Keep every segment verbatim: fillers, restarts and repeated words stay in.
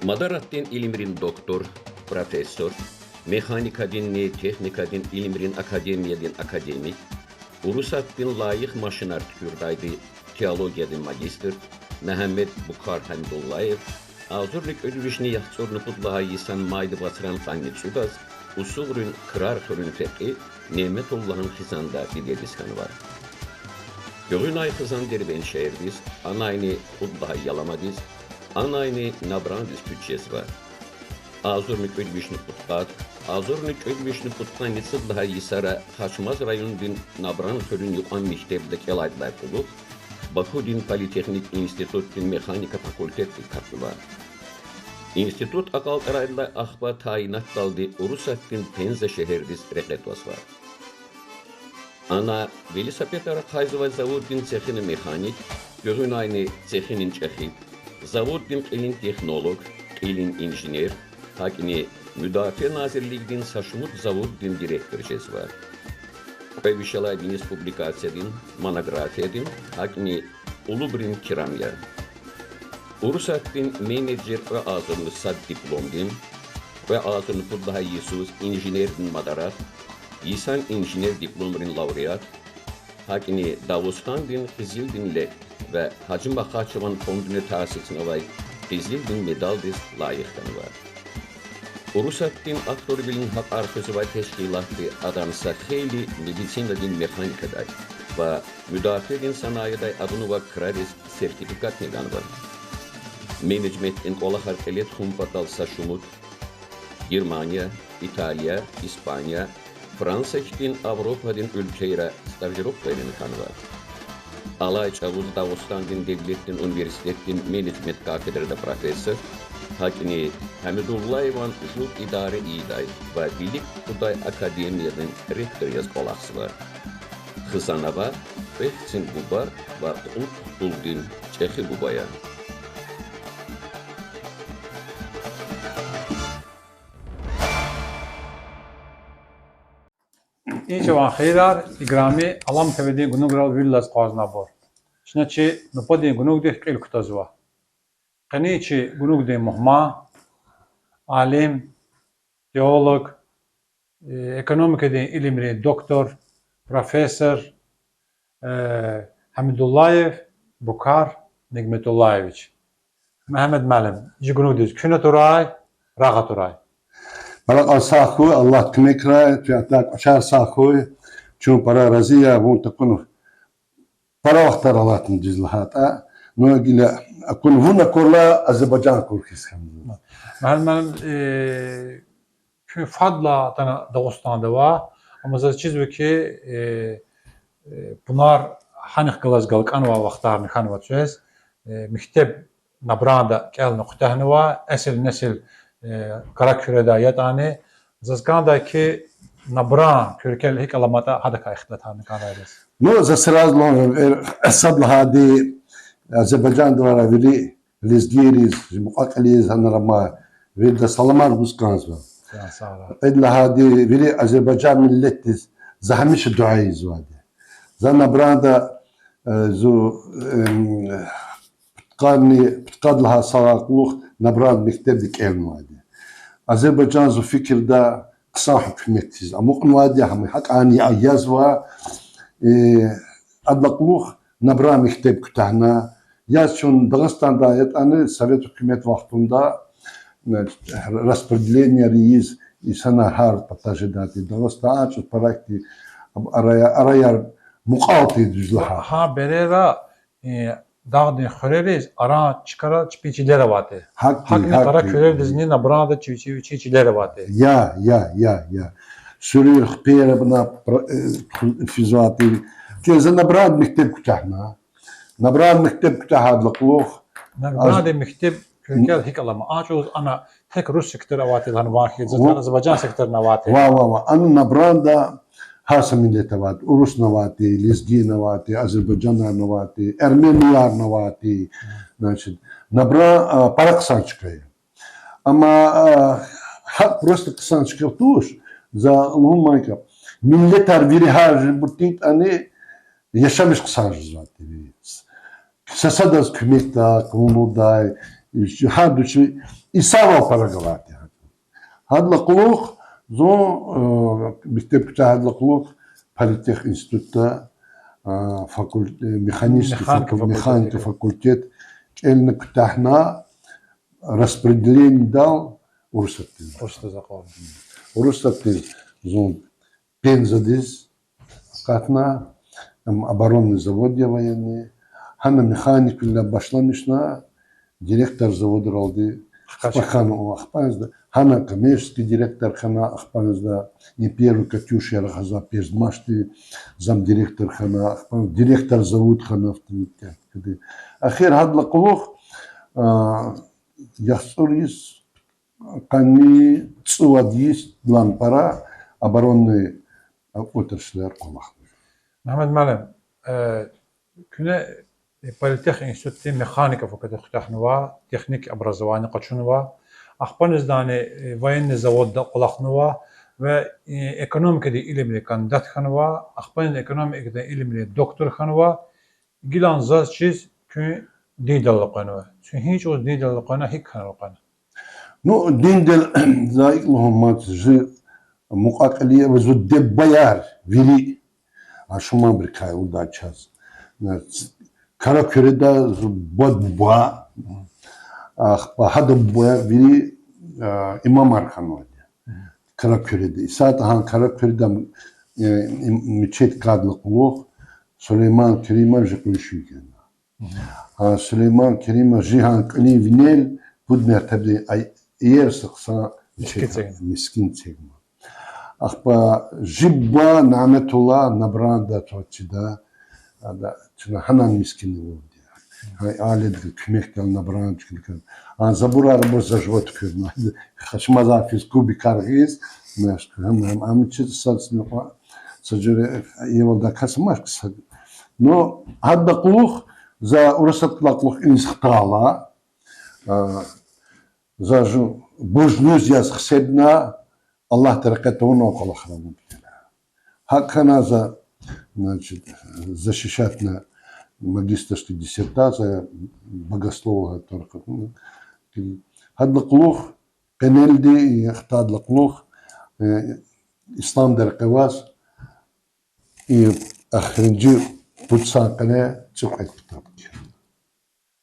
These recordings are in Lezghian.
Мадаратдин илимрин доктор, профессор, механикадинни техникадин илимрин академиядин академик, Урусатдин лайих машинар туькӀуьрдайди теологиядин магистр Мегьамед Букар Гьамидуллаев агъзурни кӀуьд вишни яхцӀурни пуд лагьай йисан майдин вацран къанни цӀудаз Усугърин Крар хуьруьн фекьи Неметуллагьан хизанда дидедиз хьанва. Гуьгъуьнай хизан Дербент шегьердиз, анайни кьуд лагьай Яламадиз, анайни Набрандиз куьч жезва. Агъзурни кӀуьд вишни пудкъад, агъзурни кӀуьд вишни пудкъанни цӀуд лагьай йисара Хачмаз райондин Набран хуьруьн юкьван мектебда кӀелайдалай кьулухъ Бакудин политехник институтдин механика факультетдик капӀзава. Институт акьалтӀарайдалай ахпа тайинатдалди Урусатдин Пенза шегьердиз рекье твазва. Ана велосипедар ахъайзавай заводдин цехина механик, гуьгъуьнайни цехинин чӀехи, заводдин кьилин технолог, кьилин инженер, гьакӀни Муьдафиа назирлигдин са шумуд заводдин директор жезва. Кьве виш алай виниз публикациядин, монографиядин, гьакӀни кьулубрин кирам я. Урусатдин менеджер кьве агъзурни сад дипломдин, кьве агъзурни пуд лагьай йисуз инженердин мадарат, йисан инженер дипломрин лауреат, гьакӀни Дагъустандин Къизилдин Лек ва Гьажи Махачеван фондуни таъсиснавай Къизилдин медалдиз лайих хьанва. Урусатдин авторвилин гьакъар хуьзвай тешкилатди адан са хейлин медицинадин механикадай ва муьдафиадин санаидай авунвай крариз сертификатни ганва. Менеджментдин кӀвалахар кьиле тухун патал са шумуд Германия, Италия, Испания, Франция хьтин Авропадин уьлквейра стажировкайрин хьанва. Алай чӀавуз Дагъустандин девлетдин университетдин менеджмент кафедрада профессор, гьакӀни Гьамидуллаеван жув идаре ийидай ва вилик кудай академиядин ректор яз кӀвалахзава. Хизан ава кьве хцин буба ва кьуд хтулдин чӀехи буба я. И чӀаван хийирар, играми Алам ТВ-дин гунуграл вил алаз акъвазнавайбур. Чна чи нубатдин гунугдихъ кьил кутазва. Къенин чи гунугдин мугьман, алим, теолог, э, экономикадин илимрин доктор, профессор, э, Гьамидуллаев Букар Нигметуллаевич. Мегьамед муаллим, чи гунугдиз куьн атурай, рагъ атурай. Бала кьван сагъ хьуй, Аллагьди куьмекрай, куьн атай кӀвачер сагъ хьуй, чун пара рази я вун такун пара вахтар алатна, дуьз лагьайтӀа, ну гила акун, вун акурла Азербайжан акур хьиз хьанва. Муаллим, э, куьн фадлай атана Дагъустанда ава, амма заз чизва хьи, э, э, пунар гьанихъ галаз галкӀанвай вахтарни хьанва квез, э, мектеб Набранда кӀелна куьтягьнава, эсил несил, э, Кьаракуьредай ятӀани. Заз кӀандай хьи, Набран куьрквел гьикӀ аламатӀа, гьадакай ихтилатарни кӀандай заз. Ну, за сразу лугьун, э, сад лагьайди, Азербайжанда авай вири лезгийриз, мукьва-кьилийриз, гьанра ма, вирида саламар гуз кӀанзава. Са-, сагърай. Кьвед лагьайди, вири азербайжан миллетдиз за гьамиша дуьа ийизвайди. За Набранда, э, зун, эм, пудкъанни, пудкъад лагьай йисалай кьулухъ Набран мектебда кӀелнавайди. Азербайжан зи фикирда хъсан гьукумат хьиз амукьнавайди, гьам гьакӀани я, язва, э, адалай кьулухъ Набран мектеб куьтягьна. Яз чун Дагъустанда ятӀани совет гьукумат вахтунда, значит, распределениеяр ийиз, инсанар гьар пата жедайди, Дагъустан а чӀавуз пара хьтин, араяр, араяр мукьвал тир, дуьз лагьайтӀа. Гьа берера, э, дагъдин хуьрериз аран чкара чпин чилер авай тир. ГьакӀни, гьакӀни, Кьаракуьредизни Набранда чи, чи, чи чилер авай тир. Я, я, я, я. Суьруьр, хипер авуна, пр-, э, физвай тир. Квез за Набран мектеб куьтягьна. Набран мектеб куьтягьайдалай кьулухъ. Набрандин мектеб куьрквел гьикӀ алама? А чӀавуз ана тек рус сектор авай тир лагьана ван хьиз, затӀ Азербайжан секторни авай тир. Ва, ва, ва. Ана Набранда гьар са миллет авай тир, урусни авай тир, лезгини авай тир, азербайжанарни авай тир, эрмениярни авай тир. Значит, Набран, а, пара хъсан чка я. Амма, а, гьакӀ просто хъсан чка туш, за лугьун ман хьи, миллетар вири гьар жуьре бутӀин ятӀани, яшамиш хъсан жезвай тир. Са-садаз куьмекдай, къуллугъдай, Гьар вичи исалал пара галати. Гьадалай кьулухъ зун, э, мектеб куьтягь гьадалай кьулухъ политех институтда, э, факуль-, э, механический Механика факуль-, факультет. Механика факультет кӀелна куьтягьна, распределениедал Урусатдиз. Урусатдиз акъвазна. Урусатдиз зун Пензадиз акъатна, ам, оборонный завод я военный. Гьана механиквиле башламишна, директор заводралди хкаж хьана, ахпанзда, гьана коммерческий директор хьана, ахпанзда и первый Катюшаяр гьазва Пезмашди, замдиректор хьана, ахпан директор завод хьана автомобиль. Эхир гьадалай кьулухъ, а, яхцӀур йис къанни цӀувад йисдилай пара оборонный отраслар кӀвалахна. Мегьамед муаллим, э, куьне политех институтдин механика факультет куьтягьнава, техник образование къачунва, ахпанзни, э, военный заводда кӀвалахнава ва, э, экономикадин илимрин кандидат хьанва, ахпанзни экономикадин илимрин доктор хьанва, гилан заз чиз куьн диндал элкъвенва. Куьн гьи чӀавуз диндал элкъвена, гьикӀ хьанал элкъвена? Ну, диндал за икӀ лугьун мад, жи мукьва-кьилияр ва зи диде-бубаяр вири, а, шуманбурукай лугьуда чаз. Кара Куьреда зи бубад буба, ахпа гьадан бубаяр вири, а, имамар хьанвайди я. Кара Куьреда. Исятда гьа Кара Куьреда, э, им-, мечеть кӀандалай кьулухъ Сулейман Керимов жи кьуьзуь шуьгена. Гьа Сулейман Керимов жи гьа кьилин винел пуд мертебедин ай-, иер са хъсан мискӀин мечеть, цегна. МискӀин цегна. Ахпа жи буба Няметулла Набранда тӀварцӀида, ада чна гьанан мискӀинвалди я. Гьа аиледиз куьмекдал Набран чкадикай. А забурар абур за жува туькӀуьрна. Хашмаза физ кубикар гъиз, наш, гьам, гьам, ам чиз сад сни кьва, са жуьре иевалдай кас амач са. Ну, гьадалай кьулухъ, за Урусатдилай кьулухъ иниз хтайла, а, за жу буржнуз яз хсебна, Аллагьдин рекье тавуна кӀвалахар авун патал. ГьакӀ хьана за, значит, защищатьна магистрская диссертация, богословие, гьадалай кьулухъ, къенелди, хтайдалай кьулухъ, э, Исламдин рекье аваз, и эхиримжи пуд сан къене цӀикьвед ктаб.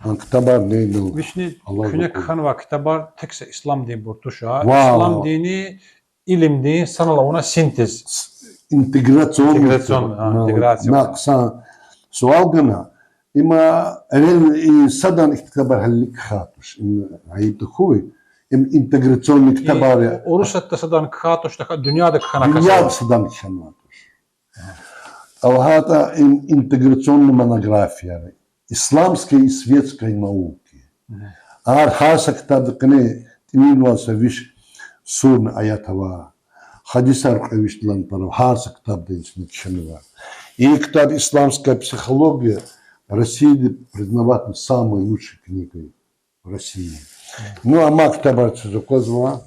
Гьа ктабар нейнал Вишни алаз куьне акур. Кхьенвай ктабар тек са исламдинбур туш, а? Ва, ва. Исламдинни илимдин санал авуна синтез. С-, интеграционный Интеграционный, ктаб. А, интеграция. На хъсан суал гана. Има эвел и садан и ктабар гьелелиг кхьей туш. Им гьайиб тахьуй. Им интеграционный ктабар я. Урусатда садан кхьей туш, тахьайтӀа дуьньяда кхьена кас ава? Дуьньяда садан кхьенвай туш. АлахъатӀа им интеграционный монографияяр, исламские и светские науки. Гьар, гьар са ктабдин къене тӀимил вад са виш сура, аят ава. Гьадисар кьве вишдилай пара, гьар са ктабда ична кхьенва. И ктаб «Исламская психология» Россияда признавать самой лучшей книгой в России. Ну, амма ктабар чаз аквазва,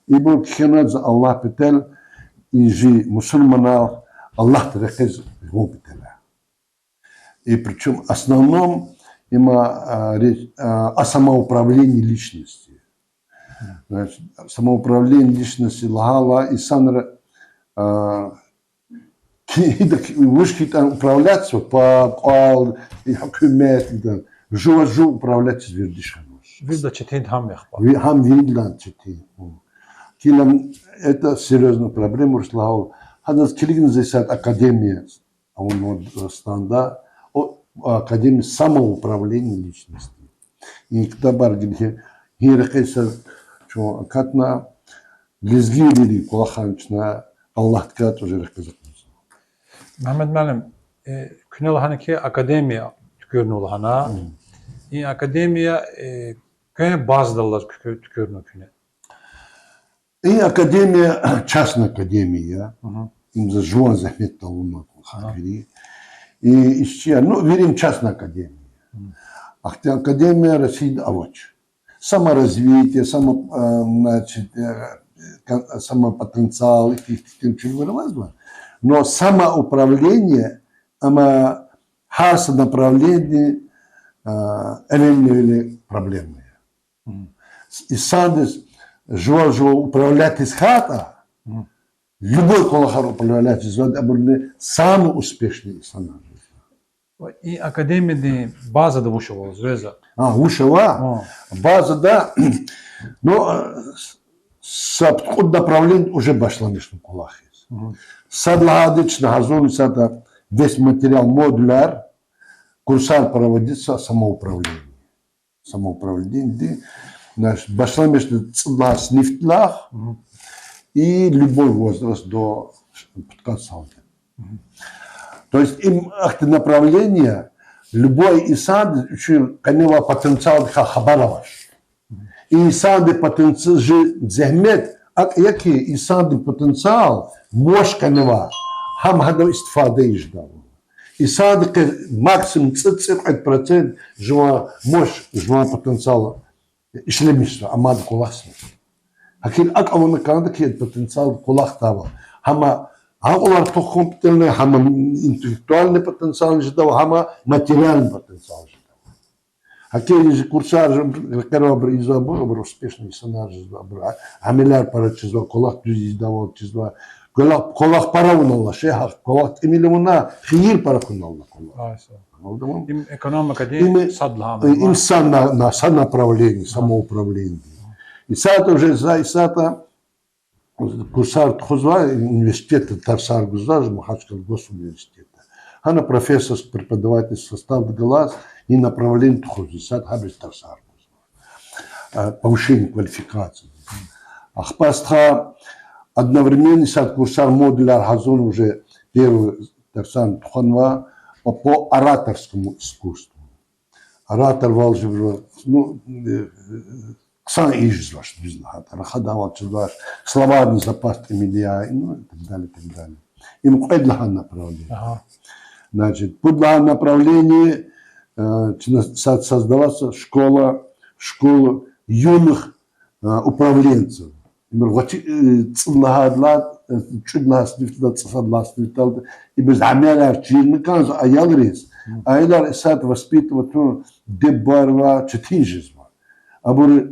ибур кхьенва за Аллагь патал, и жи мусурманар Аллагьдин рекьиз гъун патал. И причём в основном има, а, речь, а, о самоуправлении личности. Значит, самоуправление личности лагьайла инсанри, а, ки-, гьидак вуж хьайитӀани управлять ийизва, паб, кӀвал, и гьукумат, идан. Жува жув управлять ийиз вердиш хьанвач. Виридалай четин гьам я ахпа. Ви-, гьам виридалай четин. Гила это серьёзная проблема, Руслан. Гьадаз килигна за исятда академия авунва Дагъустанда, о, академия самоуправления личности. И ктабар гила гьи-, гьи рекье са чун акатна, лезгийрин кӀвалахар чна Аллагьдикай тӀуз рекьиз акъудзава. Мегьамед муаллим, э, куьне лагьана хьи, академия туькӀуьрнава лагьана. Мм. И академия, э, квен базадал алаз туькӀуь-, туькӀуьрнава куьне? И академия частная академия я. Мгм. Им за жуван зегьметдал авунвай кӀвалах я. Ага. И ишчи я, ну, вири частная академия. Мгм. Ахьтин академия Россияда авач. Саморазвитие, само-, а, значит, э, кон-, самопотенциал, ихьтин чилер авазва. Но самоуправление, амма гьар са направление, а, эвелни-эвел проблема я. Инсандиз жувал-жувал управлять ийиз хьайитӀа, любой кӀвалахар управлять ийизвайди, абуруни самый успешный инсанар. И академиядин базада вуч ава, веза? А, вуч ава? Базада, ну, э, са пудкъуд направление уже башламишна кӀвалах ийиз. Сад лагьайди чна гьазурна исятда весь материал, модуляр, курсар проводится самоуправление. Самоуправлениеди, значит, башламишна цӀуд лагьай синифдилай и любой возраст до пудкъад салдин. То есть им ахьтин направление, любой инсандиз вичин къеневай потенциалдикай хабар авач. Инсандин потенци-, жи зегьмет акӀ я хьи, инсандин потенциал, мощь къеневай, гьам гьадан истифада ийиз жедайвал. Инсандихъ максимум цӀи-, цӀикьвед процент жуван мощь, жуван потенциал ишлемишзава, амайди кӀвалахзава. ГьакӀ хьайила акӀ авуна кӀанда хьи, потенциал кӀвалахдайвал. Гьам акьулар тухун патални, гьам интеллектуальный потенциал жедайвал, гьам материальный потенциал жедайвал. ГьакӀ хьайила курсар жи рекьерал абур ийизвайбур, абур успешный инсанар жезва, абур а-, амалар пара чизвай, кӀвалах дуьз ийидайвал чизвай, кӀвалах, кӀвалах пара авуналла, шей гьахъ кӀвалах тӀимил авуна, хийир пара хьуналла кӀвалах. Им экономикадин сад лагьай, э, им са на-, на-, са направление, самоуправление. Исятда уже за, исятда курсар тухузвай, университетда тарсар гузвай, Махачкъала госуниверситетда. Гьана профессорский преподавательский составдихъ галаз и направление тухузва, исятда гьабуруз тарсар гузва. А, повышение квалификации. Ахпа стха одновременно исятда курсар, модуляр гьазурна уже первый тарсар тухванва по ораторскому искусству. Ораторвал жиб-, ну, э, хъсан ийиз жезвач, дуьз лагьайтӀа, рахадайвал чизвач, словарный запас тӀимил яй, ну, и так далее, и так далее. Им кьвед лагьай направление. Значит, пуд лагьай направление, э, чна со-, создаваться школа, школа юных, э, управленцев. Им гъвечӀи, э, цӀуд лагьайдалай, э, кӀуьд лагьай синифдилай, цӀусад лагьай синифдилай, ибуруз амалар чирна кӀанзава аялриз. Аялар исятда воспитывать авун диде-бубайривай четин жезва. Абур, э,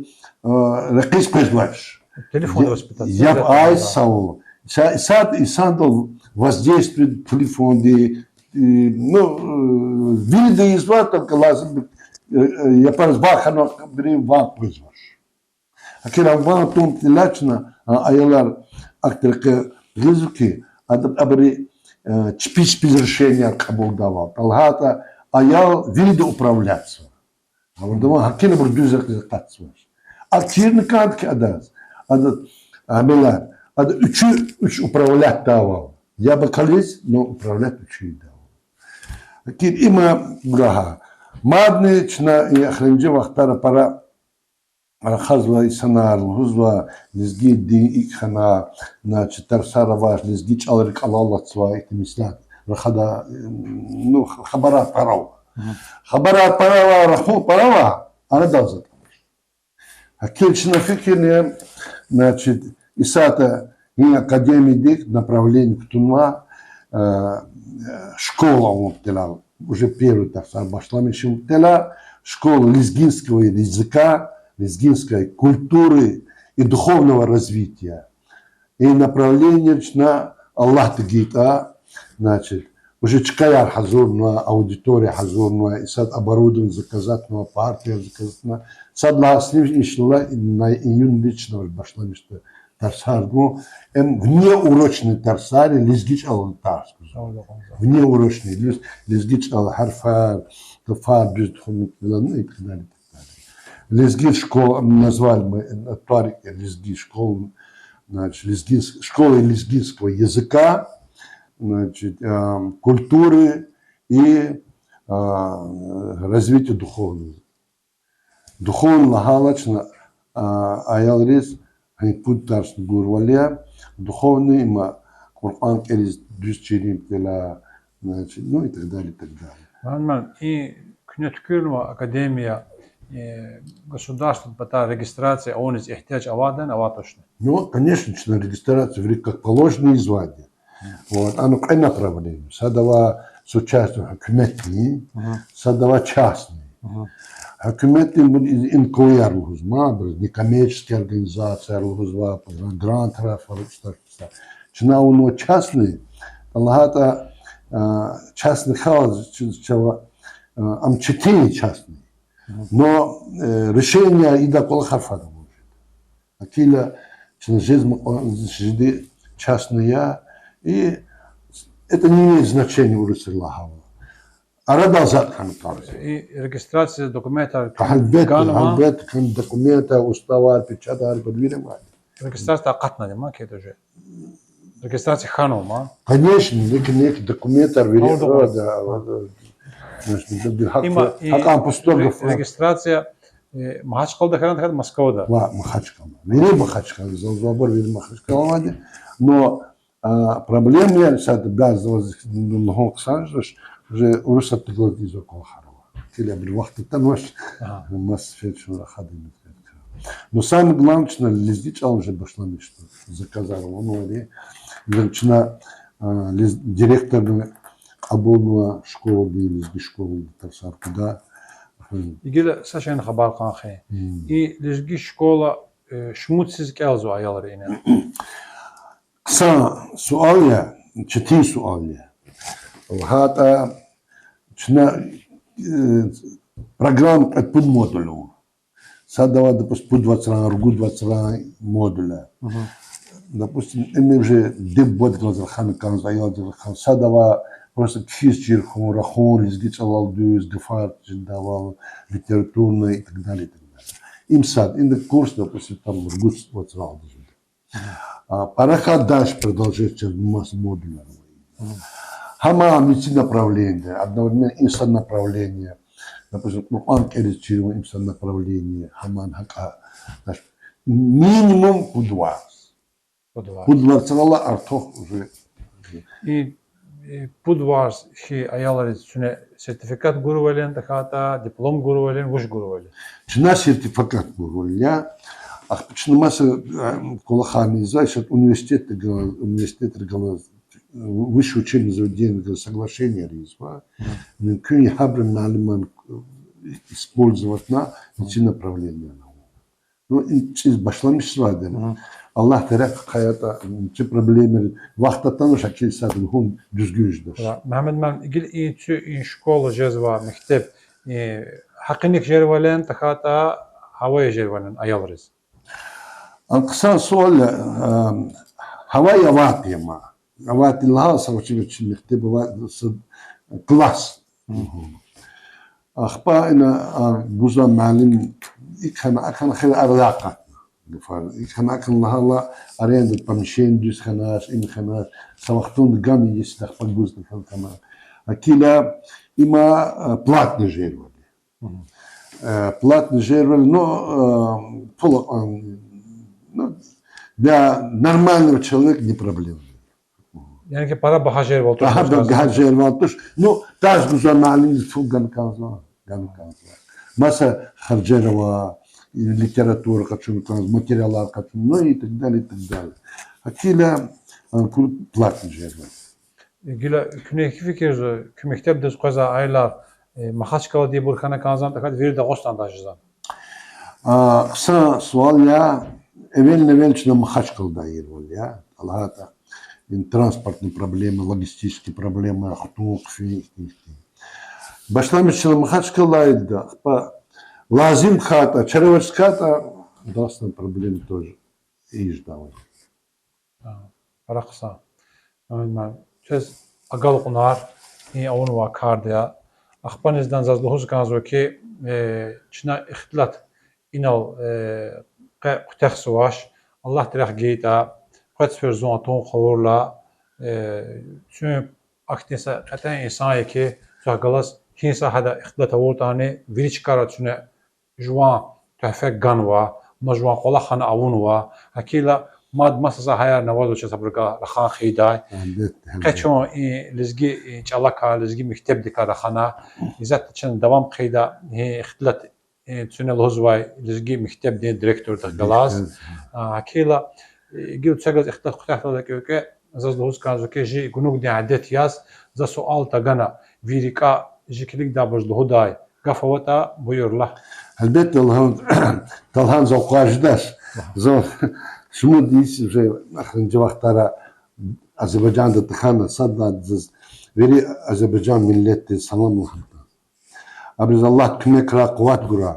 рекьиз къвезвач. Телефонда воспитать, яб ай савал. Иса-, исятда инсандал воздействие телефонди, э, ну, э, вирида ийизвай, только лазим, э, э, япариз ван хьанвайбурун ван къвезвач. ГьакӀ хьайила ван тун тилачна, а, аялар ахьтин рекье гъизва хьи, ада абуру, э, чпиз-чпиз решенияр кьабулдайвал. ТӀа лагьайтӀа аял вирида управлять ийизва. Гьавурда ван гьакӀ хьайила абур дуьз рекьиз акъатзавач. А чирна кӀанда хьи адаз, ада, амалар, ада вичи вич управлять ийидайвал. Яб акализ, но управлять вичи ийидайвал. ГьакӀ хьайила има гьа. Мадни чна и эхиримжи вахтара пара рахазва инсанар, лугьузва, лезги дин икӀ хьана, значит, тарсар авач, лезги чӀал рикӀелай алатзава, ихьтин меслят рахада, ну, хабарар пара ава. Хабарар пара ава, рахун пара ава, арадал затӀ. ГьакӀ хьайила чна фикирна, значит, исятда и академиядик направление кутунва, э, школа авун патал, уже первый тарсар башламишун патал, школа лезгинского языка, лезгинской культуры и духовного развития. И направление чна Аллагьди гайитӀа, значит, уже чкаяр гьазурнава, аудитория гьазурнава, исятда оборудование заказатьнава, партияр заказатьнава. Сад лагьай синиф, иншаллагь, на июньдиз чна башламишда тарсар гун. Им внеурочный тарсар я, лезги чӀалал тарс гузва. Внеурочный, лез-, лезги чӀал, гьарфар, гафар дуьз тухун, ну, и так далее, и так далее. Лезги школа, назвали мы, э, тӀвар я лезги школа, значит, лезгинс-, школа лезгинского языка, значит, а, культуры и, а, развития духовного. Духовный лагьайла чна, а, аялриз гьа и пуд тарсни гурвал я, духовный, има Къуръан кӀелиз дуьз чирун патал, значит, ну и так далее, и так далее. Муаллим, и куьне туькӀуьрнава академия, э, государстводин патай регистрация авуниз игьтияж авайдани, авайд тушни? Ну, конечно, чна регистрация вири как положено ийизвайди я. Вот, ана кьве направление. Сад ава с участием гьукуматдин, сад ава частный. Гьукуматдин бу инкояр лугьузва, бу некоммерческий организацияр лугьузва, грантрай фару, устар, устар. Чна авунва частный, лагьайтӀа, частный хьиз чаз, чаз, ам четин частный. Но решение ида кӀвалахар фад ава. Гьакӏ хьайила чна жезмай кьван жеди частный я, и это не имеет значения, урусри лагьайвал. Арадал затӀ хьана кӀанзава. И регистрация документар Гьелбетда, ганва? Гьелбетда, кьван документар, уставар, печатар, вири авайди. Регистрация акъатнава, ма, кеда уже. Регистрация хьанва, ма? Конечно, нек, нек документар вири. Гьавурда авайди, гьа. Значит, гьакъан пустого факт. Регистрация Магьачкъалада хьана, тахьайтӀа Москвада? Ва Магьачкъала. Вири Магьачкъала, залзавайбур вири Магьачкъала авайди. Но проблема я, сад бязи ваз лугьун хъсан жедач, уже Урусатдихъ галаз ийизвай кӀвалахар ава. Гила абуру вахт атанвач, маса фейи чун рахадин. Но самое главное, чна лезги чӀал уже башламишзава. Заказар авунвайди. Чна директорни кьабулнава школадин, лезги школадин тарсар къведа. Гила са шейин хабар кьан хьи. И лезги школа шумуд йисуз кӀелзава аялри ина? Хъсан суал я, четин суал я. ЛагьайтӀа, чна программа кьвед-пуд модуль ава. Сад ава, допустим, пуд вацран, ругуд вацран модуль я. Допустим, им уже диде-бубадихъ галаз рахана кӀанзава, аялдихъ галаз рахана. Сад ава, просто кхьиз чир хьун, рахун, лезги чӀалал дуьз гафар чирдайвал, литературный и так далее, и так далее. Им сад, инда курс, допустим, там ругуд вацралди жеда. Пара хьайи дальше продолжать жез маса модуляр ава. Гьам ам вичин направление, одновременно инсад направление. Допустим, Кьуръан кӀелиз чирун инсад направление, гьам гьакӀа. Минимум пуд варз. Пуд варз. Пуд варз ацралай артух уже. И пуд варз хьайи аялриз чуьне сертификат гурвални, тахьайтӀа диплом гурвални, вуч гурвални? Чна сертификат гурвал я. Ахпа чна маса кӀвалахарни ийизва, исятда университетдихъ галаз, университетрихъ галаз, высшее учебное заведениедихъ галаз соглашениеяр ийизва. Мумкин я гьабуру муаллимар использовать авуна вичин направлениеяр ава. Ну, и чӀиз башламишзавайди я. Аллагьди рехъ хъхьайтӀа, чи проблемаяр вахт атанвач, гьакӀ исятда лугьун дуьзгуьн жедач. Мугьаммед муаллим, гила и цуь и школа жезва, мектеб, гьакъинихъ жервални, тахьайтӀа гьавая жервални аялриз? Ам хъсан суал я, гьавая аватӀа я ма. АватӀа лагьайла са вичи-вичи мектеб ава, са класс. Ахпа ина гузвай муаллим икӀ хьана, акӀ хьана хьайила арада акъатна. ИкӀ хьана, акӀ хьана лагьайла аренда помещение дуьз хьанач, им хьанач, са вахтунда гана, если ахпа гуз хьана. ГьакӀ хьайила има платный жервал я. Платный жервал, ну, пул акьван, ну, для нормального человека не проблема. Яни ки пара багьа жервал туш. Багьа, багьа жервал туш. Ну, таз гузвай муаллимдиз пул гана кӀанзава, гана кӀанзава. Маса харжар ава, литература къачуна кӀанзава, материалар къачуна, ну и так далее, и так далее. ГьакӀ хьайила платный жервал я. Гила куьне гьикӀ фикирзава, куь мектебдиз къвезвай аялар Махачкъаладинбур хьана кӀанзавани, тахьайтӀа вири Дагъустанда жезвани? Хъсан суал я, эвелни-эвел чна Махачкъаладай ийирвал я, лагьайтӀа, транспортный проблема, логистический проблема, хтун, хъфин, ихьтин, ихьтин. Башламишзава чна Махачкъаладай ийида, ахпа лазим хьайитӀа, чара авач хьайитӀа, Дагъустанда проблема тоже ийиз жедайвал я. Пара хъсан. Квез агалкьунар и авунвай карда. Ахпа низдан заз лугьуз кӀанзава хьи, чна ихтилат инал къе къуьтягьзавач, Аллагьди рехъ гайитӀа, къвед сефер зун атун къалурла, чун ахьтин са кьетӀен инсан я хьи, чахъ галаз гьи са гьада ихтилат авуртӀани, вири чкайра чуьне жуван туьгьфе ганва, мад жуван кӀвалахна авунва, гьакӀ хьайила мад маса са гьаярни авазва чаз абурукай рахан хъийидай. Къе чун и лезги чӀалакай, лезги мектебдикай рахана, исятда чна давам хъийида и ихтилат, чуьне лугьузвай лезги мектебдин директордихъ галаз. ГьакӀ хьайила, гила цвегаз ихтилат къуьтягьдалди кӀеве, заз лугьуз кӀанзава хьи, жи гунугдин адет яз, за суал тагана, ви рикӀе жи килигдайбуруз лугьудай, Гаф аватӀа, буюр, лагь. Гьелбетда, лагьана, талгьана зав къваз жедач. Зун шумуд йис уже ахиримжи вахтара Азербайжанда тахьана, сад лагьайди заз вири азербайжан миллетдиз салам лагьана. Абуруз Аллагьди куьмек гурай, къуват гурай.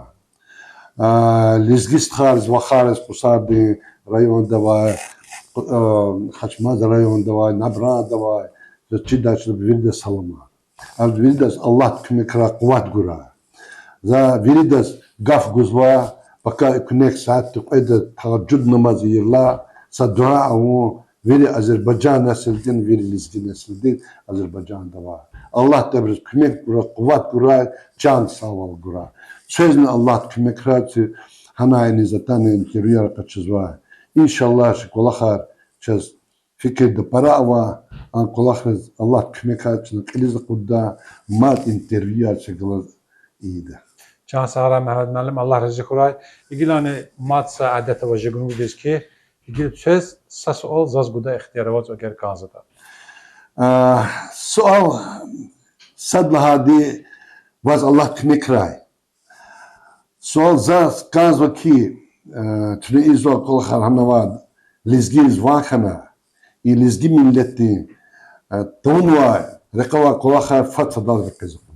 А, лезги стхайриз, вахариз, Кьусардин районда авай, а, Хачмаз районда авай, Набранда авай, заз чидачир виридаз саламар. Абуруз виридаз Аллагьди куьмек гурай, къуват гурай. За виридаз гаф гузва, пака экуьнахъ сятда кьведа тагьажуд намаз ийирла, са дуьа авун вири азербайжан несилдин, вири лезги несилдин Азербайжанда авай. Аллагьди абуруз куьмек гурай, къуват гурай, чан сагъвал гурай. Квезни Аллагьди куьмек гурай, чи гьанай иниз атана интервьюяр къачузвай. Иншаллагь, чи кӀвалахар чаз фикирда пара ава, а кӀвалахриз Аллагьди куьмек гурай, чна кьилиз акъудда, мад интервьюяр чаз галаз ийида. Чан сагърай, Мегьамед муаллим, Аллагь рази хьурай. Гилани мад са адет ава жи гунугдиз хьи, гила квез са суал заз гуда ихтияр ава, эгер кӀанзатӀа. А, суал, сад лагьайди, ваз Аллагьди куьмек гурай. Суал заз кӀанзава хьи, э, чна ийизвай кӀвалахар гьанавай лезгийриз ван хьана, и лезги миллетдин, э, тавунвай, рекье авай кӀвалахар фад-фадалди къвез акъудун.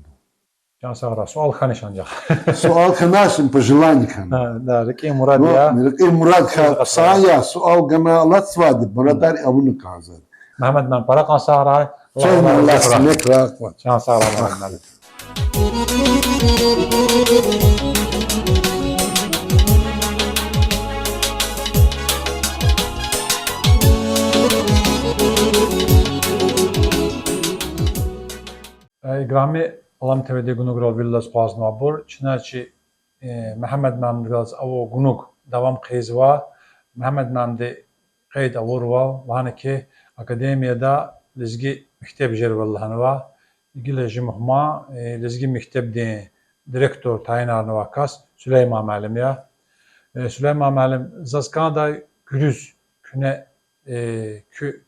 Чан сагърай, суал хьанач анжах. Суал хьанач, им пожелание хьана. Гьа, да, рикӀин мурад я. РикӀин мурад хьана, суал гана алатзавайди, мурадар авуна кӀанзавайди. Мегьамед муаллим, пара кӀан сагърай. Чан сагърай, Мегьамед муаллим. Э, играми Алам ТВ-дин гунуграл, вилелаз акъвазнавайбур, чна чи, э, Мегьамед муаллимдихъ галаз авур гунуг давам хъийизва. Мегьамед муаллимди къейд авурвал, лагьана хьи, академияда лезги мектеб жервал лагьанва. Гила жи мугьман, э, лезги мектебдин директор тайинарнавай кас Сулейман муаллим я. Э, Сулейман муаллим, заз кӀандай, гуьруьз куьне, э, куь,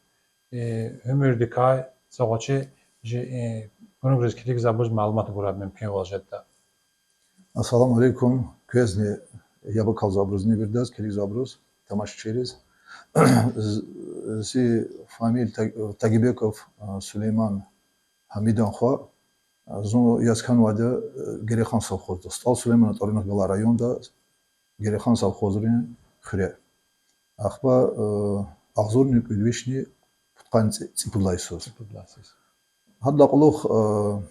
э, уьмуьрдикай са гъвечӀи жи, э, гунугриз килигзавайбуруз малумат гурай, мумкинвал жедатӀа. Ассаламу алейкум. Квезни, яб акалзавайбурузни виридаз, килигзавайбуруз, тамашачийриз. З-, зи фамилия Таг-, Тагибеков, а, Сулейман Гьамидован хва. А, зун яз хьанвайди, а, Герехан совхозда, СтӀал Сулейманан тӀварунихъ галай районда, Герехан совхозрин хуьре. Ахпа, а, агъзурни кӀуьд вишни пудкъанни цӀи-, цӀипуд лагьай йисуз. Гьадалай кьулухъ, а,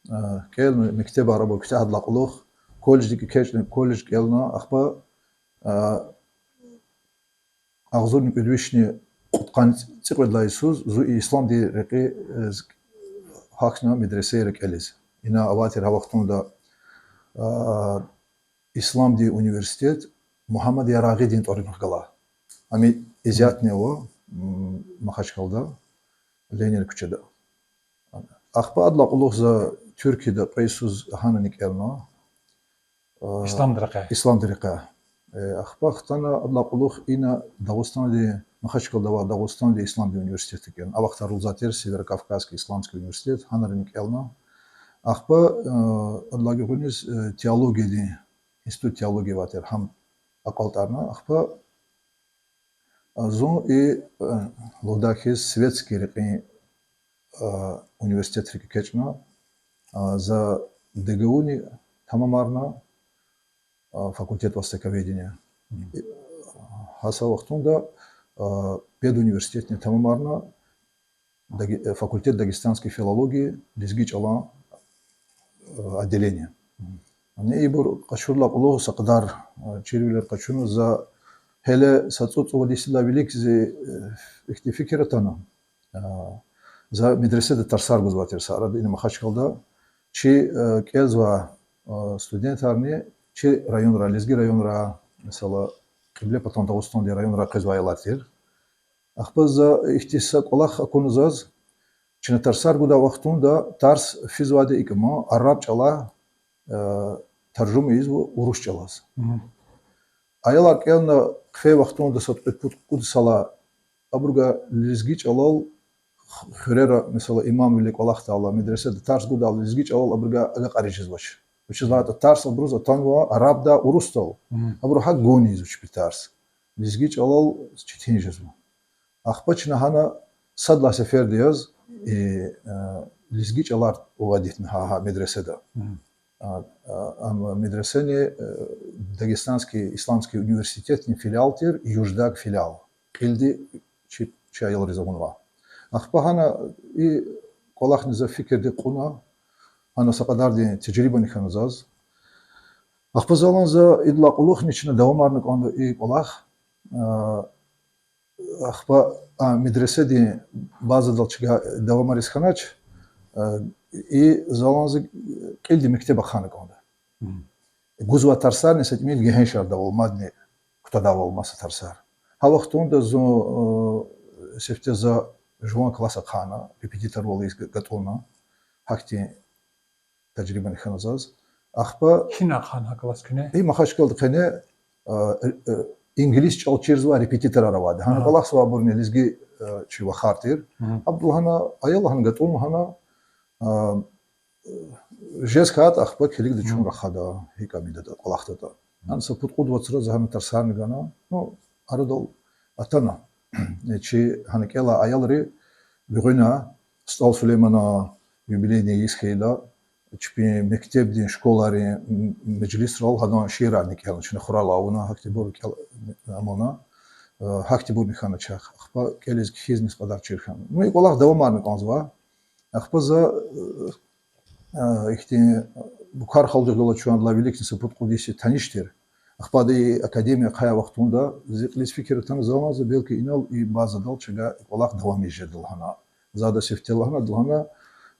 а, кӀелна, мектебар абур куьтягьайдалай кьулухъ, колледждик экечӀна, колледж кӀелна, ахпа, а, агъзурни кӀуьд вишни кьудкъанни цӀикьвед лагьай йисуз зун и исламдин рекьиз гьахьна медресейра кӀелиз. Ина авай тир гьа вахтунда, а, исламдин университет Мугьаммад Ярагъидин тӀварунихъ галай. Ам исятни ава, м, Махачкъалада, Ленин куьчеда. Ахпа адалай кьулухъ за Туьркияда кьве йисуз гьанани кӀелна. Исламдин рекье. Исламдин рекье. Э, ахпа хтана адалай кьулухъ ина Дагъустандин, Махачкъалада авай Дагъустандин исламдин университетда кӀелна. А вахтара лугьузвай тир Северо-Кавказский исламский университет, гьанарани кӀелна. Ахпа, э, адалай гуьгъуьниз, э, теологиядин, институт теологии авай тир, гьам акьалтӀарна. Ахпа зун и, э, лугьудай хьиз, светский рекьин, э, университетрик экечӀна, э, за ДГУ-ни тамамарна, э, факультет востоковедения. Гьа са вахтунда, э, педуниверситетни тамамарна, Даги-, э, факультет дагестанской филологии, лезги чӀалан, э, отделение. Яни ибур къачурдалай кьулухъ са кьадар, э, чирвилер къачуна, за гьеле са цӀуд-цӀувад йисалай вилик зи, э, ихьтин фикир атана. Э, за медреседа тарсар гузвай тир са арада, ина Махачкъалада. Чи, э, кӀелзавай, э, студентарни чи районрай, лезги районрай, месела, Кьиблепатан Дагъустандин районрай къвезвай аялар тир. Ахпа за ихьтин са кӀвалах акуна заз, чна тарсар гудай вахтунда тарс физвайди икӀ ма, араб чӀалай, э, таржума ийизва урус чӀалаз. Аялар кӀелна хъфей вахтунда, сад кьвед-пуд-кьуд йисалай, абурувай лезги чӀалал х-, хуьрера, месела, имамвиле кӀвалахдайла, медреседа тарс гудайла лезги чӀалал абурувай агакьариз жезвач. Вучиз лагьайтӀа тарс абуруз атанва арабдай, урусдал. Абуру гьакӀ гун ийизва чпи тарс. Лезги чӀалал четин жезва. Ахпа чна гьана сад лагьай сеферда яз, э, лезги чӀалар вад итна гьа, гьа медресада. А, а, ам медресани, э, Дагестанский исламский университетдин филиал тир, Юждаг филиал. Кьилди чи, чи аялриз авунва. Ахпа гьана и кӀвалахни за фикирдик кьуна, гьана са кьадардин тежрибани хьана заз. Ахпа залан за идалай кьулухъни чна давамарна кӀанда и кӀвалах. А, ахпа, а, медресадин базадал чга давамариз хьанач, а, и залан за кьилди мектеб ахъайна кӀанда. Гузвай тарсарни са тӀимил гегьеншардайвал, мадни кутадайвал маса тарсар. Гьа вахтунда зун, э, сифте за жуван класс ахъайна, репетиторвал яз га-, гатӀунна, гьахьтин тежрибани хьана заз. Ахпа Кина хъан гьа класс куьне? И Махачкъаладин къене, э, э, инглис чӀал чирзавай репетиторар авайди. Гьана кӀвалахзавайбурни лезги, э, чи вахар тир. Абуру лагьана, аял лагьана, гатӀун лагьана, а, жез хьайитӀа, ахпа килигда чун рахада, гьикӀ амидатӀа, кӀвалахдатӀа. Гьана са пуд-кьуд вацра за гьана тарсарни гана, ну, арадал атана. Чи гьана кӀелай аялри гуьгъуьна СтӀал Сулейманан юбилейдин йис хьайила, чпин мектебдин, школайрин м-, межлисрал гьадан шиирарни кӀелна, чна хурал авуна, гьахьтинбур кӀел-, амуна, э, гьахьтинбурни хьана чахъ. Ахпа кӀелиз-кхьиз мискьадар чир хьана. Ну, и кӀвалах давамарна кӀанзава. Ахпа за, э, э, ихьтин Букар халудихъ галаз чун адалай виликни са пуд-кьуд йис я таниш тир. Ахпа ада и академия ахъайай вахтунда зи кьилиз фикир атана, за лагьана, за белки инал и базадал чна и кӀвалах давам ийиз жеда лагьана. За адаз сифте лагьана, ада лагьана,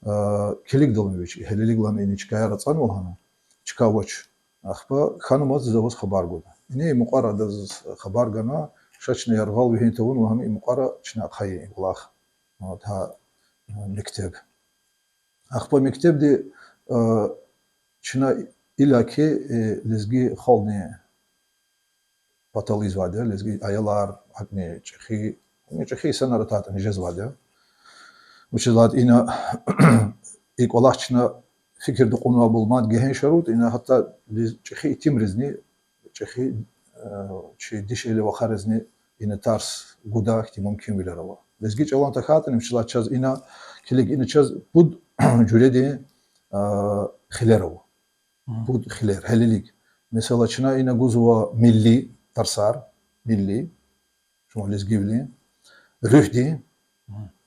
э, килигда лагьана вич, гьелелиг лагьана, ина чкаяр ацӀанва лагьана, чка авач. Ахпа хьанмаз за ваз хабар гуда. Ина и мукьвара адаз хабар гана, ша чна яргъал вегьин тавуна лагьана, и мукьвара чна ахъая и кӀвалах. Вот, гьа, э, мектеб. Ахпа мектебди, э, чна иллаки, э, лезги халкьдин патал ийизвайди я, лезги аялар, гьакӀни чӀехи, ну, чӀехи инсанар атайтӀани жезвайди я. Вучиз лагьайтӀа ина и кӀвалах чна фикирда кьунвайбур мад гегьеншар авуртӀа, ина гьатта лез-, чӀехи итимризни, чӀехи, э, чи дишегьли вахаризни ина тарс гуда хьтин мумкинвилер ава. Лезги чӀалан тахьайтӀани, вучиз лагьайтӀа чаз ина, килиг, ина чаз пуд жуьредин, э, хилер ава. Пуд хилер, гьелелиг. Месела, чна ина гузва милли тарсар, милли, шумуд лезгивилин, руьгьдин,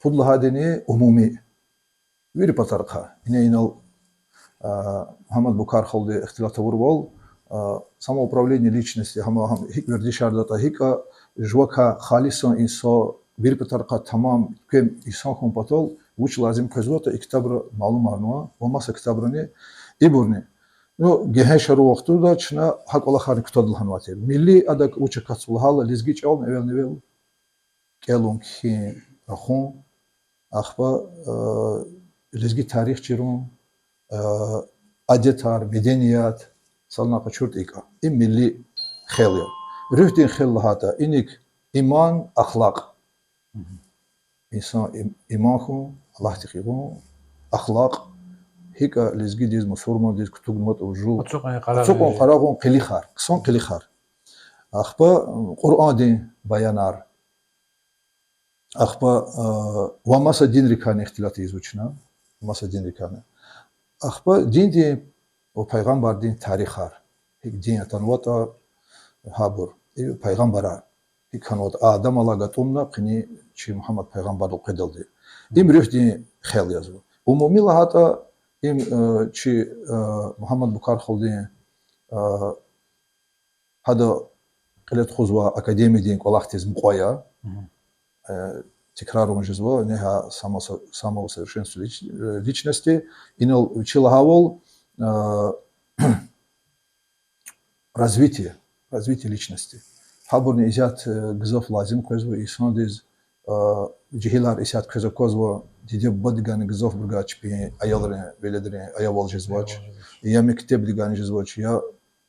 пуд лагьайдини умуми. Вири патарихъай. Ина инал, а, Мугьаммад Букар халуди ихтилат авурвал, а, самоуправление личности, гьама, гьам, гьикӀ вердишардатӀа, гьикӀа жувакай халисан инсан, вири патарихъай тамам, квем инсан хьун патал вуч лазим къвезватӀа, и ктабра малумарнава, ва маса ктабрани, ибурни. Ну, гегьеншарун вахтунда чна гьа кӀвалахарни кутада лагьанвай тир. Милли адак вуч акатзава лагьайла, лезги чӀални эвелни-эвел кӀелун, кхьин, рахун, ахпа, э, лезги тарих чирун, э, адетар, меденият, санал къачуртӀа икӀ. Им милли хел я. Руьгьдин хел лагьайтӀа, иник иман, ахлакь. Инсан им-, иман хьун, Аллагьдихъ ягъун, ахлакь, гьикӀа лезгидиз, мусурмандиз кутугнаватӀа вужу. Ацукьун-къарагъун къилихар, хъсан къилихар. Ахпа Къуръандин баянар. Ахпа, а, ва маса динрикайни ихтилат ийизва чна, маса динрикайни. Ахпа диндин ва пайгъамбардин тарихар. ГьикӀ дин атанватӀа, гьабур. И пайгъамбарар. ГьикӀ хьанватӀа Адамалай гатӀунна къени чи Мугьаммад пайгъамбардал къведалди. Им руьгьдин хел язва. Умуми лагьайтӀа, им, э, чи, э, Мугьаммад Букар халудин, э, гьада кьиле тухузвай академиядин кӀвалахдиз мукьва я. Э, тикрарун жезва, не гьа само-, самоусовершенствование лич-, э, личности, инал вичи лагьайвал, э, развитие, развитие личности. Гьабурни исятда, э, гзаф лазим къвезва инсандиз, э, жегьилар исятда квез аквазва, диде-бубадивайни гзафбурувай чпин аялрин, веледрин аявал жезвач, я мектебдивайни жезвач, я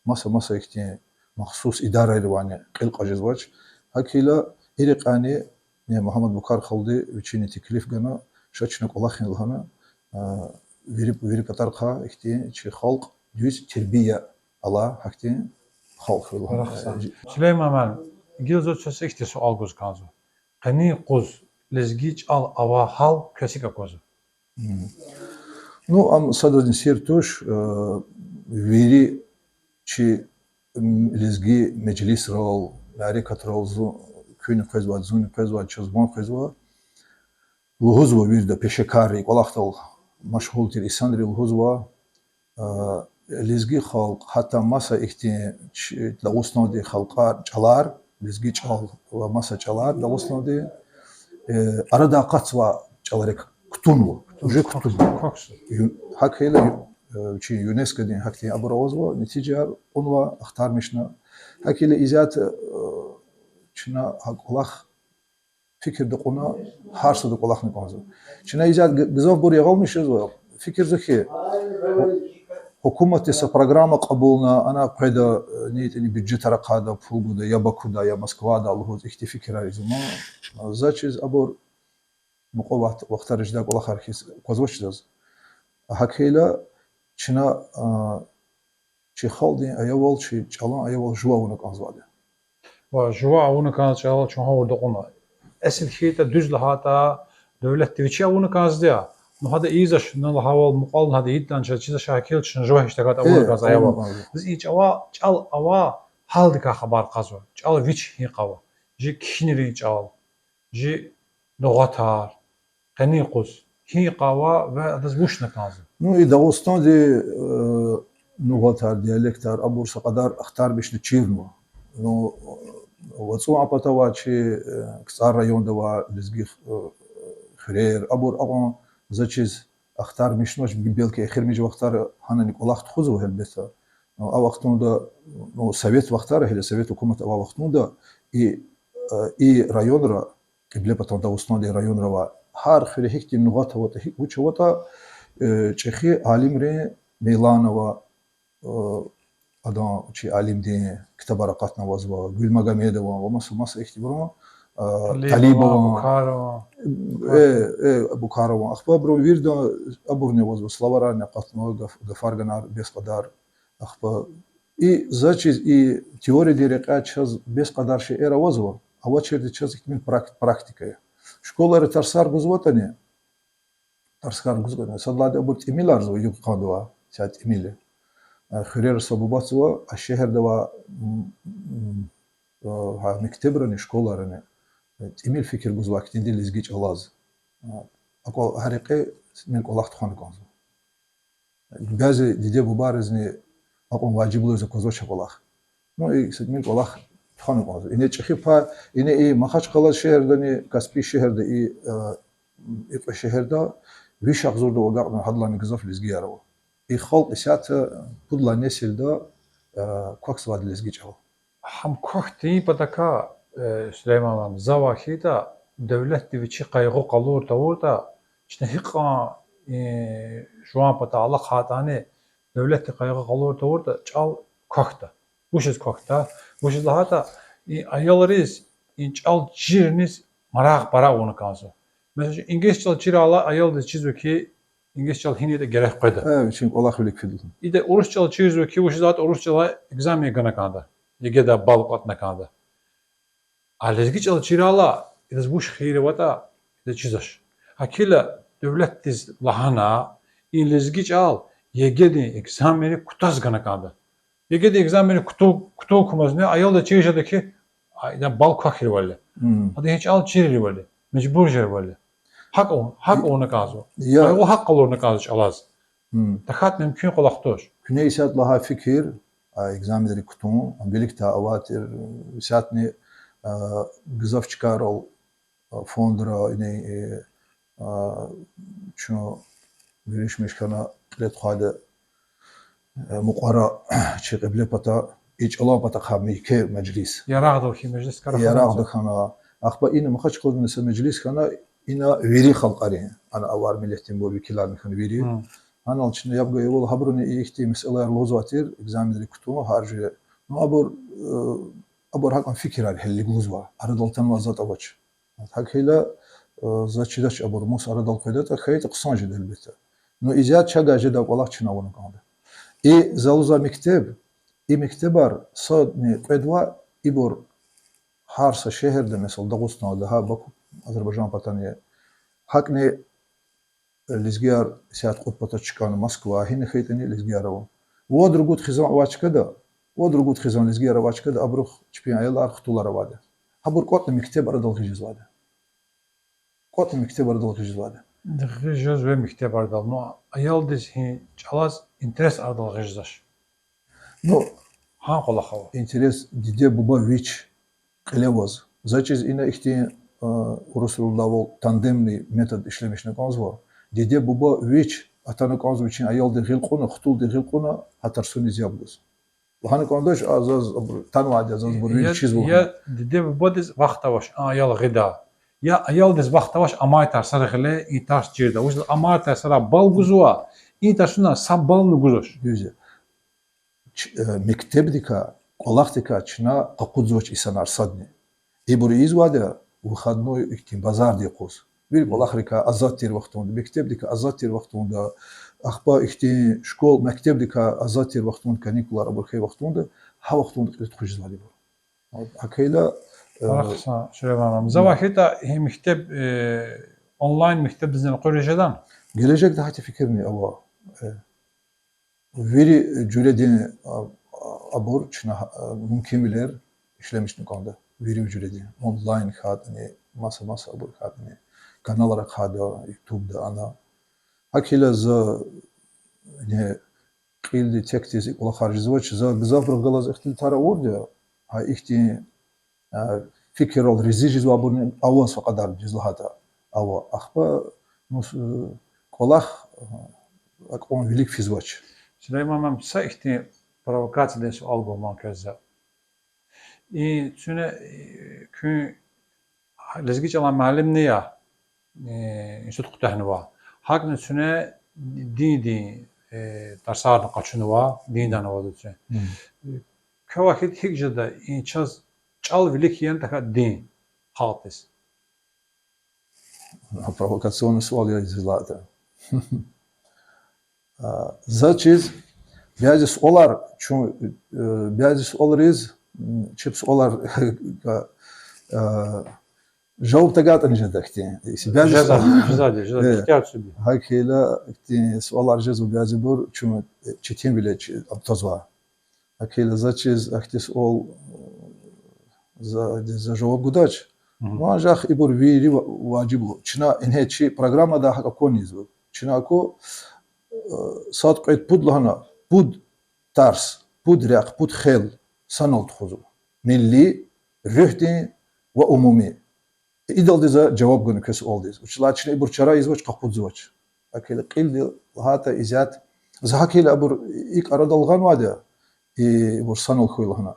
маса-маса ихьтин махсус идарайривайни кьил кьаз жезвач. ГьакӀ хьайила и рекьяйни, э, Мугьаммад Букар халуди вичини теклиф гана, ша чна кӀвалахин лагьана, э, вири, вири патарихъай ихьтин чи халкь дуьз тербия ала гьахьтин халкьдилай. Сулейман муаллим, гила заз цвез ихьтин суал гуз кӀанзава. Къенин юкъуз лезги чӀал авай гьал квез гьикӀ аквазва? Ну, ам садазни сир туш, вири чи лезги межлисрал, мярекатрал зун, куьнни къвезвай, зунни къвезвай, чаз ван къвезва. Лугьузва вирида пешекарри, кӀвалахдал машгъул тир инсанри лугьузва, лезги халкь, гьатта маса ихьтин чи-, Дагъустандин халкьар, чӀалар, лезги чӀал ва маса чӀалар Дагъустандин, арадай акъатзавай чӀаларик кутунва, уже кутунва. Ю-, гьакӀ хьайила, ю-, чи ЮНЕСКО-дин гьахьтин абур авазва, нетижаяр кьунва, ахтармишна. ГьакӀ хьайила исятда чна гьа кӀвалах фикирда кьуна, гьар сада кӀвалахна кӀанзава. Чна исятда г-, гзафбур ягъалмиш жезва, фикирзава хьи, гьукуматди са программа кьабулна, ана къведа, нитӀини бюджетар ахъайда, пул гуда, я Бакуда, я Москвада лугьуз ихьтин фикирар ийизва. За чиз абур мукьва вахт-, вахтара жедай кӀвалахар хьиз аквазвач заз. ГьакӀ хьайила чна чи халкьдин аявал, чи чӀалан аявал жува авуна кӀанзавайди. Ва жува авуна кӀанзавай чӀалал чун гъавурда кьуна. Эсил хьайитӀа, дуьз лагьайтӀа, девлетди вичи авуна кӀанзавайди я. Ну гьада ийизвач, на лагьайвал мукьвал гьада ийидан чаз чизвач, гьакӀ хьайила чна жува гьич тахьайтӀа авуна кӀанзавай аявал. Заз и чӀала-, чӀал авай гьалдикай хабар кьазва. ЧӀал вич гьикӀ ава. Жи кхьинрин чӀал, жи лугъатар, къенин юкъуз гьикӀ ава ва адаз вуч авуна кӀанзава? Ну, и Дагъустандин лугъатар, диалектар, абур са кьадар ахтармишна чирнава. Ну, вацӀун а патавай чи КцӀар районда авай лезги хуьрер, абур акьван за чиз ахтармишнавач, белки эхиримжи вахтара гьанани кӀвалах тухузва гьелбетда. А вахтунда, ну, совет вахтара, гьеле совет гьукумат авай вахтунда и, и районра, Кьиблепатан Дагъустандин районра авай гьар хуьре гьихьтин лугъат аватӀа, гьикӀ вуч аватӀа, чӀехи алимрин мелан ава, адан, чи алимдин ктабар акъатна авазва, Гуьлмагомедован ва маса-маса ихьтинбурун, Талибован, Букарован. Э, э, Букарован. Ахпа абурун виридан абурни авазва, словарарни акъатнава, гаф-, гафарганар бес кьадар. Ахпа и, за чиз, и теориядин рекьяй чаз бес кьадар шейэр авазва, авачирди чаз ихьтин прак-, практика я. Школайра тарсар гузватӀани, тарсар гузватӀани, сад лагьайди абур тӀимиларзава, югъ-къандавай са тӀимил я. Хуьрера са бубадизва, а шегьерда авай, гьа мектебрани, школайрани тӀимил фикир гузва ахьтинди лезги чӀалаз. АкӀвал гьа рекье тӀимил кӀвалах тухвана кӀанзава. Бязи диде-бубайризни акьван важиблу яз аквазвач а кӀвалах. Ну, и са тӀимил кӀвалах тухвана кӀанзава. Ине чӀехи пай, ине и Махачкъала шегьердани, Каспий шегьерда и, и кьве шегьерда, виш агъзурдав агакьна гьадалайни гзаф лезгияр ава. И халкь исятда пуд лагьай несилда квахьзавайди лезги чӀал. Гьам квахь тийин патакай, Сулейман муаллим, завай хьайитӀа, девлетди вичи къайгъу къалур тавуртӀа, чна гьикьван жуван патай алахъайтӀани, девлетди къайгъу къалур тавуртӀа, чӀал квахьда. Вучиз квахьда? Вучиз лагьайтӀа, и аялриз и чӀал чириниз марагъ пара авуна кӀанзава. Месела, инглис чӀал чирайла, аялдиз чизва хьи, инглис чӀал гьинатӀа герек къведа. Э, вичин кӀвалах вилик фида. Ида урус чӀал чирзава хьи, вучиз лагьайтӀа урус чӀалай экзамен гана кӀанда, ЕГЭ-да балл кьатӀна кӀанда. А лезги чӀал чирайла, идаз вуч хийир аватӀа, идаз чизвач. ГьакӀ хьайила, девлетдиз лагьана, и лезги чӀал ЕГЭ-дин экзаменрик кутаз гана кӀанда. ЕГЭ-дин экзаменрик кутун, кутун кумазни аялдиз чир жеда хьи, а, идан балл квахьирвал я. Ада и чӀал чирирвал я, мажбур жезвайвал я. ГьакӀ ав-, гьакӀ авуна кӀанзава. Къайгъу гьакӀ къалурна кӀанзава чӀалаз. ТахьайтӀа мумкин кӀвалах туш. Куьне исятда лагьай фикир, а, экзаменрик кутун, ам виликдай авай тир, исятдани гзаф чкайрал, фондра, ине, чун виришмиш хьана, кьиле тухвайди мукьвара чи Кьиблепата, и чӀалан патахъай муькуь межлис. Ярагъдал хьи межлис кара хьана. Ярагъда хьана. Ахпа ина Махачкъаладани са межлис хьана, ина вири халкьарин, ана авар миллетдинбур векиларни хьана вири. Гьанал чна яб гайивал, гьабуруни ихьтин месэлаяр лугьузвай тир, экзаменрик кутун, гьар жуьре. Ну, абур, абур гьакӀан фикирар гьелелиг лугьузва, арадал атанвай затӀ авач. ГьакӀ хьайила, заз чидач абур мус арадал къведатӀа, хьайитӀа хъсан жеда гьелбетда. Ну, исятда чавай жедай кӀвалах чна авуна кӀанда. И за лугьузвай мектеб, и мектебар садни кьвед ва ибур гьар са шегьерда, месела, Дагъустанда, гьа Баку, Азербайжан патани, гьакӀни лезгияр исят кьуд пата чкӀана Москва, гьина хьайитӀани лезгияр ава. Вад-ругуд хизан авай чкада, вад-ругуд хизан лезгияр авай чкада абурухъ чпин аялар, хтулар авайди. Гьабур кӀватӀна мектеб арадал гъиз жезвайди. КӀватӀна мектеб арадал гъиз жезвайди. Гъиз жезва мектеб арадал, ну, аялдиз гьи чӀалаз интерес арадал гъиз жезвач. Ну, гьа кӀвалах ава. Интерес диде-буба вич кьиле аваз. За чиз ина ихьтин, а, урусрилай вал тандемный метод ишлемишна кӀанзава. Диде-буба вич атана кӀанзава вичин аялдин гъил кьуна, хтулдин гъил кьуна, гьа тарсуниз яб гуз. Лагьана кӀандач, а, заз абур танвайди я, заз абур вири чизвай. Я диде-бубадиз вахт авач а аял гъидай, я аялдиз вахт авач амай тарсар гъиле, и тарс чирдай. Вучиз лагьайтӀа амай тарсарай балл гузва, и тарсунай са баллни гузвач. Дуьз я. Ч-, э, мектебдикай, кӀвалахдикай чна къакъудзавач инсанар садни. Ибур ийизвайди я выходной ихьтин базардин юкъуз. Вири кӀвалахрикай азад тир вахтунда, мектебдикай азад тир вахтунда, ахпа ихьтин школ, мектебдикай азад тир вахтунда, каникулар абур хьайи вахтунда, гьа вахтунда кьиле тухуз жезвайди ибур. ГьакӀ хьайила, э, Гьахъсан, Сулейман муаллим. Завай хьайитӀа, и мектеб, э, онлайн мектебдизни элкъуьриз жедани? Гележегда гьахьтин фикирни ава. Э, вири жуьредин, а, а, абур чна, а, мумкинвилер ишлемишна кӀанда. Вири жуьредин. Онлайн хьайитӀани, маса-маса абур хьайитӀани. Каналар ахъайда, ютубда ана. ГьакӀ хьайила за, не, кьилди текдиз и кӀвалахар жезвач, за гзафбурухъ галаз ихтилатар авурди я, гьа ихьтин, а, фикиррал рази жезвайбурни ава са кьадар, дуьз лагьайтӀа, ава. Ахпа, ну, с-, кӀвалах, а, акьван вилик физвач. Сулейман муаллим, са ихьтин провокациядин суал гуман квез за. И куьне, э, куьн лезги чӀалан муаллимни я, э, институт куьтягьнава. ГьакӀни куьне диндин, э, тарсарни къачунва, диндан авазва куьн. Квевай хьайитӀа, гьикӀ жеда, и чаз чӀал вилик яни тахьайтӀа дин халкьдиз? Провокационный суал я, дуьз лагьайтӀа. А, за чиз, бязи суалар, чун, э, бязи суалриз, м, чеб суалар, а, жаваб тагайтӀани жеда ихьтин. Бязи суал-, жезва, жезва, ихтияр куьн я. ГьакӀ хьайила ихьтин суалар жезва бязибур, чун, э, четинвиле чи-, абтазва. ГьакӀ хьайила за чиз ахьтин суал, за, за жаваб гудач. Ну, анжах ибур вири ва-, важиблу. Чна ингье чи программада гьакӀ акуниз. Чна аку, э, сад-кьвед-пуд лагьана, пуд тарс, пуд рехъ, пуд хел санал тухузва. Милли, руьгьдин ва умуми. Идалди за жаваб гана квез суалдиз. Вучиз лагьайтӀа чна ибур чара ийизвач, къакъудзавач. ГьакӀ хьайила кьилди лагьайтӀа исятда, за гьакӀ хьайила абур икӀ арадал гъанвайди я, ибур санал хьуй лагьана.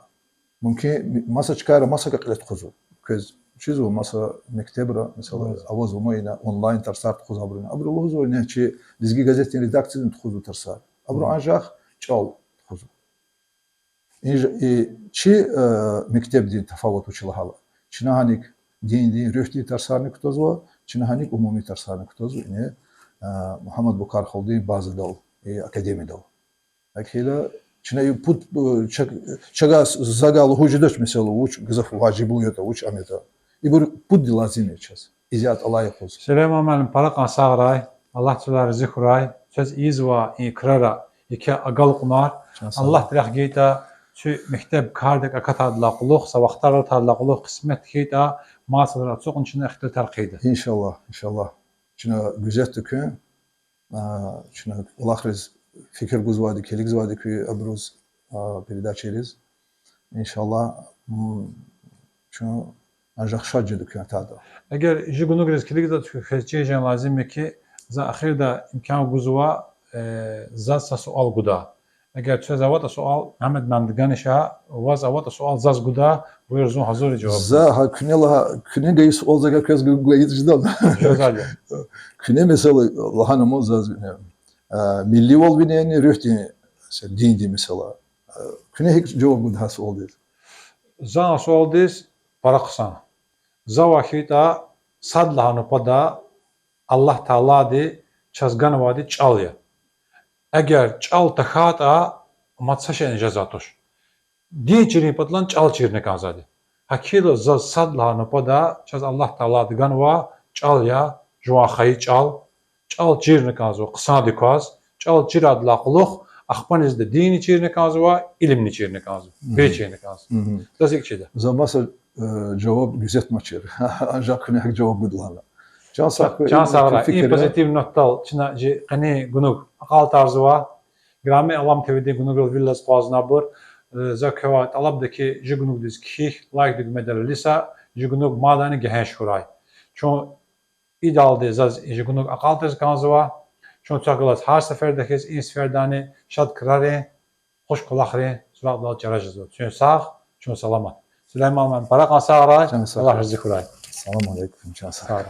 Мумкин, маса чкайра маса кьиле тухузва. Квез чизва, маса мектебра, месела, авазва ма ина онлайн тарсар тухузвайбур ина. Абуру лугьузва ина чи Лезги газетдин редакциядин тухузва тарсар. Абуру анжах чӀал тухузва. Ин ж-, и чи, э, мектебдин тафават вуч я лагьайла, чна гьаник диндин, руьгьдин тарсарни кутазва, чна гьаник умуми тарсарни кутазва, ина, э, Мугьаммад Букархалдин базадал, и академиядал. ГьакӀ хьайила чна и пуд, э, чаг-, чагаз, завай лугьуз жедач, месела, вуч гзаф важиблу ятӀа, вуч ам ятӀа. Ибур пуд лазим я чаз. Исятда алай юкъуз. Сулейман муаллим, пара кьван сагърай, Аллагь квелай рази хьурай, квез ийизвай и крара еке агалкьунар. Аллагьди рехъ гайитӀа, куь мектеб кардик акатайдалай кьулухъ, са вахтар алатайдалай кьулухъ, къисмет хьайитӀа, мад садра ацукьна чна ихтилатар хъийида. Иншаллагь, иншаллагь. Чна гуьзетда куьн, а, чна кӀвалахриз фикир гузвайди, килигзавайди куь абуруз, а, передачайриз. Иншаллагь, м, чун анжах шад жеда куьн атайдал. Эгер жи гунугриз килигзаватӀа, квез чир жен лазим я хьи, за эхирда имкан гузва, э, заз са суал гуда. Эгер квез аватӀа суал, Мегьамед муаллимдивай ганиша, ваз аватӀа суал заз гуда, буюр, зун гьазур я жаваб. За гьа куьне лагьай, куьне гайи суал за гьа квез гайитӀа жеда. Жезва. Куьне, месела, лагьана ман заз, э, милливал винени, руьгьдин, се, диндин, месела. Э, куьне гьикӀ жаваб гуда гьа суалдиз? За гьа суалдиз пара хъсан. Завай хьайитӀа, сад лагьай нубатда Аллагь Таалади чаз ганвайди чӀал я. Эгер чӀал тахьайтӀа, мад са шейни жезвайди туш. Дин чирин патал чӀал чирна кӀанзавайди. Гьакила заз сад лагьай нубатда чаз Аллагь Таалади ганва чӀал я, жуван хайи чӀал, чӀал чирна кӀанзава хъсандаказ, чӀал чирайдалай кьулухъ ахпани заз динни чирна кӀанзава, илимни чирна кӀанзава, вири чирна кӀанзава. Заз икӀ чида. За маса, э, жаваб гуьзетмачир. Анжах куьне гьакӀ жаваб гуда лагьана. Чан сагъ хьуй, чан сагърай. И позитив нотадал чна чи къенин гунуг акьалтӀарзава. Играми Алам ТВ-дин гунуграл вил алаз акъвазнавайбур, э, за квевай тӀалабда хьи, чи гунугдиз кхьихь, лайк дугмедал илиса, чи гунуг мадни гегьенш хьурай. Чун идалди заз чи гунуг акьалтӀариз кӀанзава. Чун цвехъ галаз гьар сеферда хьиз и сефердани шад крарин, хуш кӀвалахрин суракьдал чара жезва. Чун сагъ, чун саламат. Сулейман муаллим, пара кьван сагърай, Аллагь рази хьурай. Салам алейкум, чан сагърай.